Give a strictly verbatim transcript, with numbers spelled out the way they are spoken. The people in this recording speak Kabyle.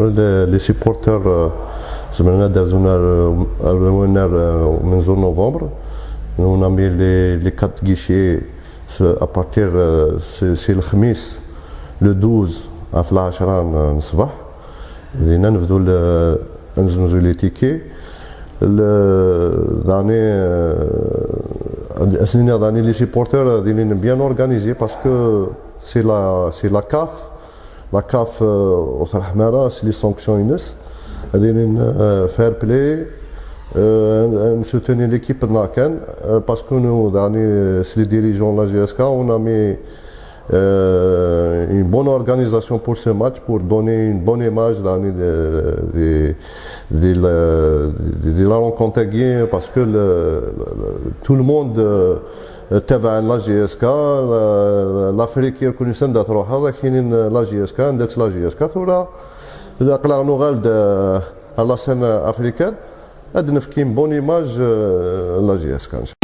Les supporters, euh, zemren ad d-azun ar, ar, ar, euh, umenzu n novembre. Nous, on a mis les, les quatre guichets, euh, à partir, euh, c'est, c'est le khmis, le douze, à l'dix heures n ṣṣbeḥ. Dinna nebdu le, ad neznuzu les tickets. Le, dani, euh, ad as-niniɣ dani, les supporters, euh, ad ilin bien organisés parce que c'est la, c'est la CAF. La CAF, euh, ur terḥem ara s les sanctions-ines. Ad ilin, euh, fair play, euh, ad nsoutenir l'équipe-nneɣ kan, euh, parce que nous, dani, euh, c'est les dirigeants de la J S K, on a mis, euh, une bonne organisation pour ce match, pour donner une bonne image, dani, de, de, de la, de la rencontre, parce que le, le, tout le monde, euh, تابع la J S K, la, l'Afrique يكون يسند تروح هذا كاينين la J S K، عندها la J S K ثورة. إذا قلنا نغال على la scène africaine، هاد نفكي une bonne image، آه، la J S K.